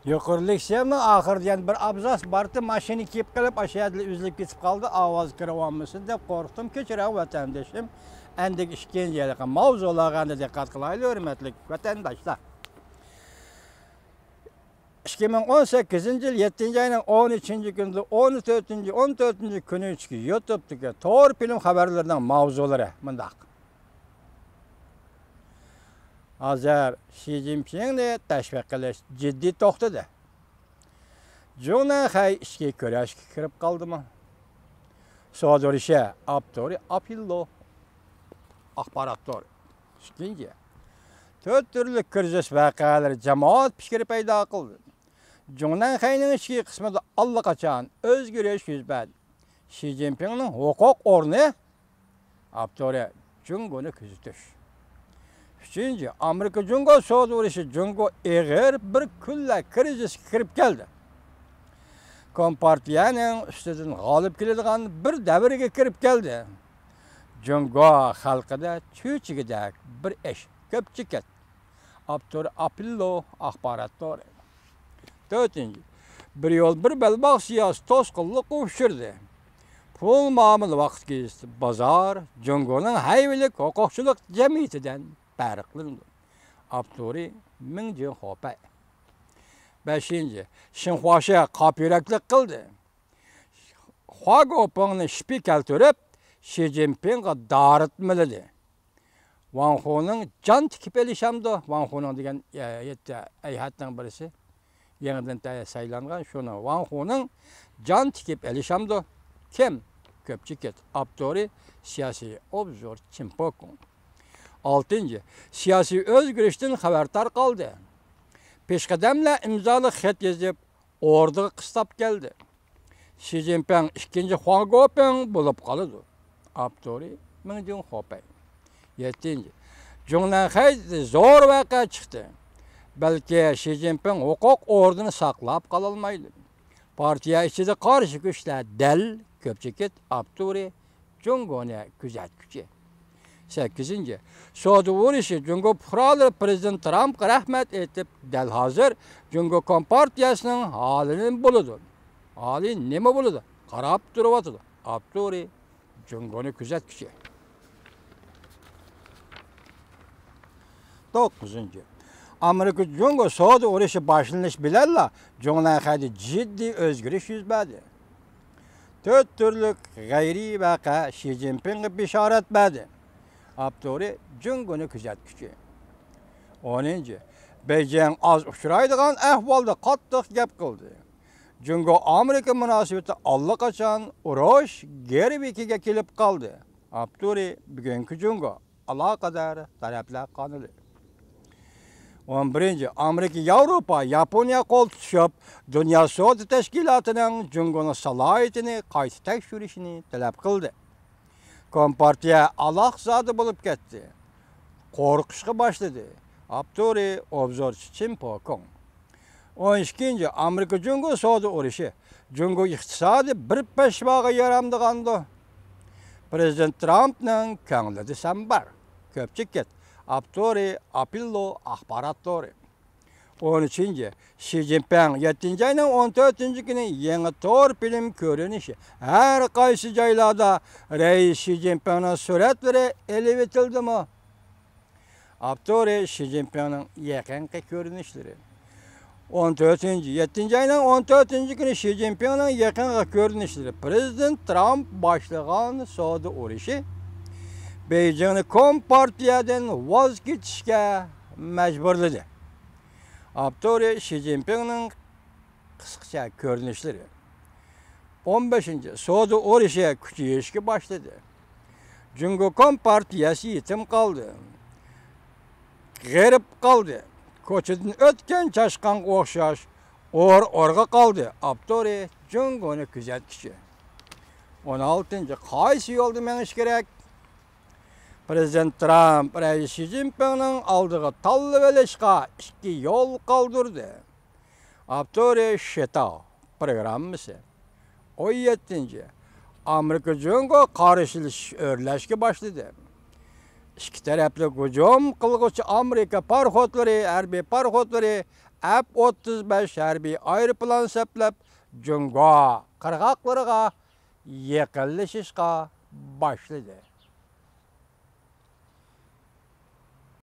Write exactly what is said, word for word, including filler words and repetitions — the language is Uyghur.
يۇقىرى لېكسىيەمنىڭ ئاخىرىدا يەنە بىر ئابزاس بارتى، ماشىنا كېلىپ قېلىپ، ئاشۇ يەردىلا ئۈزۈلۈپ كېتىپ قالدى، ئاۋاز كىرىۋالمىسۇن دەپ قورقتۇم. كەچۈرۈڭ، ۋەتەندىشىم. ئەندىكى ئىككىنچى ھېلىقى ماۋزۇلارغا ئەمدى دىققەت قىلايلى، ھۆرمەتلىك ۋەتەنداشلار. ئىككى مىڭ ئون سەككىزىنچى يىل يەتتىنچى ئاينىڭ ئون ئۈچىنچى كۈنىدىن ئون تۆتىنچى، ئون تۆتىنچى كۈنىگىچە يۇتۇبتىكى تور فىلىم خەۋەرلىرىنىڭ ماۋزۇلىرى مۇنداق. ھازىر شى جىنپىڭنى تەشۋىق قىلىش جىددىي توختىدى. جۇڭ نەنخەي ئىچكى كۈرەشكە كىرىپ قالدىمۇ؟ سودا ئۇرۇشى، ئاپتورى ئاپىللو. ئاخبارات تورى. ئىككىنچى، تۆت تۈرلۈك كىرىزىس ۋەقەلىرى جامائەت پىكرى پەيدا قىلدى. جۇڭ نەنخەينىڭ ئىچكى قىسمىدا ئاللىقاچان ئۆزگىرىش يۈز بەردى. شى جىنپىڭنىڭ ھوقۇق ئورنى، ئاپتورى، جۇڭگونى كۆزىتىش. ئۈچىنچى، ئامېرىكا جۇڭگو سودا ئۇرۇشى جۇڭگو ئېغىر بىر كۈنلەر كىرىزىسكە كىرىپ كەلدى. كومپارتىيەنىڭ ئۈستىدىن غالىب كېلىدىغان بىر دەۋرگە كىرىپ كەلدى. جۇڭگو خەلقىدە چۆچىگىدەك بىر ئىش كۆپچىكىت. ئاپتور ئاپىللو ئاخبارات تورى. تۆتىنچى، بىر يول، بىر بەلباغ سىياسىي توسقۇنلۇققا ئۇچرىدى. پۇل مۇئامىلە ۋاقىت گېزىتى بازار جۇڭگونىڭ ھەيۋىلىك ھوقۇقچىلىق جەمئىيىتىدىن پەرقلىنىدۇ. ئاپتورى مىڭ جىن خوپەي. بەشىنچى، شىنخۇاشى قاپا يۈرەكلىك قىلدى. خۇا گوپىڭنى شىپى كەلتۈرۈپ، شى جىنپىڭغا دارىتمىلىدى. ۋاڭ خۇنىڭ جان تىكىپ ئېلىشامدۇ؟ ۋاڭ خۇنىڭ دېگەن، ئە، يەتتە ئەيھەتنىڭ بىرسى. يېڭىدىن تە-، سايلانغان شۇنىڭ. ۋاڭ خۇنىڭ جان تىكىپ ئېلىشامدۇ؟ كىم؟ كۆپچىكىت. ئاپتورى سىياسىي ئوبزور چىمپوكۇڭ. ئالتىنچى، سىياسىي ئۆزگىرىشتىن خەۋەر تارقالدى. پېشقەدەملەر ئىمزالىق خەت يېزىپ، ئوردىغا قىستاپ كەلدى. شى جىنپىڭ ئىككىنچى خۇاڭ گوپىڭ بولۇپ قالىدۇ. ئاپتورى مىڭ جىن خوپەي. يەتتىنچى، جۇڭ نەنخەيدە زور ۋەقە چىقتى. بەلكى شى جىنپىڭ ھوقۇق ئورنىنى ساقلاپ قالالمايدۇ. پارتىيە ئىچىدە قارشى كۈچلەر دەل كۆپچىكىت. ئاپتورى جۇڭگونى كۆزەتكۈچى. سەككىزىنچى، سودا ئۇرۇشى جۇڭگو پۇقرالىرى پىرېزىدېنت ترامپقا رەھمەت ئېيتىپ، دەل ھازىر جۇڭگو كومپارتىيەسىنىڭ ھالى نېمە بولىدۇ؟ ھالى نېمە بولىدۇ؟ قاراپ تۇرۇۋاتىدۇ. ئاپتورى جۇڭگونى كۆزەتكۈچى. توققۇزىنچى، ئامېرىكا جۇڭگو سودا ئۇرۇشى باشلىنىش بىلەنلا جۇڭ نەنخەيدە جىددىي ئۆزگىرىش يۈز بەردى. تۆت تۈرلۈك غەيرىي ۋەقە شى جىنپىڭغا بېشارەت بەردى. ئاپتورى جۇڭگونى كۆزەتكۈچى. ئونىنچى، بېيجىڭ ئاز ئۇچرايدىغان ئەھۋالدا قاتتىق گەپ قىلدى. جۇڭگو ئامېرىكا مۇناسىۋىتى ئاللىقاچان ئۇرۇش گىرۋىكىگە كېلىپ قالدى. ئاپتورى بۈگۈنكى جۇڭگو ئالاقىدار تەرەپلەر قانىلى. ئون بىرىنچى، ئامېرىكا، ياۋروپا، ياپونىيە قول تۇتۇشۇپ، دۇنيا سودا تەشكىلاتىنىڭ جۇڭگونىڭ سالاھىيىتىنى قايتا تەكشۈرۈشىنى تەلەپ قىلدى. كومپارتىيە ئالاقزادە بولۇپ كەتتى. قورقۇشقا باشلىدى. ئاپتورى ئوبزورچى چىن پوكۇڭ. ئون ئىككىنچى، ئامېرىكا جۇڭگو سودا ئۇرۇشى جۇڭگو ئىقتىسادى بىر پەشۋاغا يارامدىغاندۇ؟ پىرېزىدېنت ترامپنىڭ كۆڭلىدە سەن بار. كۆپچىكىت. ئاپتورى ئاپىللو ئاخبارات تورى. ئون ئۈچىنچى، شى جىنپىڭ يەتتىنچى ئاينىڭ ئون تۆتىنچى كۈنى يېڭى تور فىلىم كۆرۈنۈشى. ھەر قايسى جايلاردا رەئىس شى جىنپىڭنىڭ سۈرەتلىرى ئېلىۋېتىلدىمۇ؟ ئاپتورى شى جىنپىڭنىڭ يېقىنقى كۆرۈنۈشلىرى. ئون تۆتىنچى، يەتتىنچى ئاينىڭ ئون تۆتىنچى كۈنى شى جىنپىڭنىڭ يېقىنقى كۆرۈنۈشلىرى. پىرېزىدېنت ترامپ باشلىغان سودا ئۇرۇشى بېيجىڭنى كومپارتىيەدىن ۋاز كېچىشكە مەجبۇرلىدى. ئاپتورى شى جىنپىڭنىڭ قىسقىچە كۆرۈنۈشلىرى. ئون بەشىنچى، سودا ئۇرۇشى كۈچىيىشكە باشلىدى. جۇڭگو كومپارتىيەسى يېتىم قالدى. غېرىب قالدى. كوچىدىن ئۆتكەن چاشقانغا ئوخشاش ئور-ئورغا قالدى. ئاپتورى جۇڭگونى كۆزەتكۈچى. ئون ئالتىنچى، قايسى يولدا مېڭىش كېرەك؟ پىرېزىدېنت ترامپ رەئىس شى جىنپىڭنىڭ ئالدىغا تاللىۋېلىشقا ئىككى يول قالدۇردى. ئاپتورى شىتاۋ پروگراممىسى. ئون يەتتىنچى، ئامېرىكا جۇڭگو قارشىلىشىش ئۆرلەشكە باشلىدى. ئىككى تەرەپلىك ھۇجۇم قىلغۇچى ئامېرىكا پاراخوتلىرى، ھەربىي پاراخوتلىرى ئەف ئوتتۇز بەش ھەربىي ئايروپىلان سەپلەپ، جۇڭگو قىرغاقلىرىغا يېقىنلىشىشقا باشلىدى.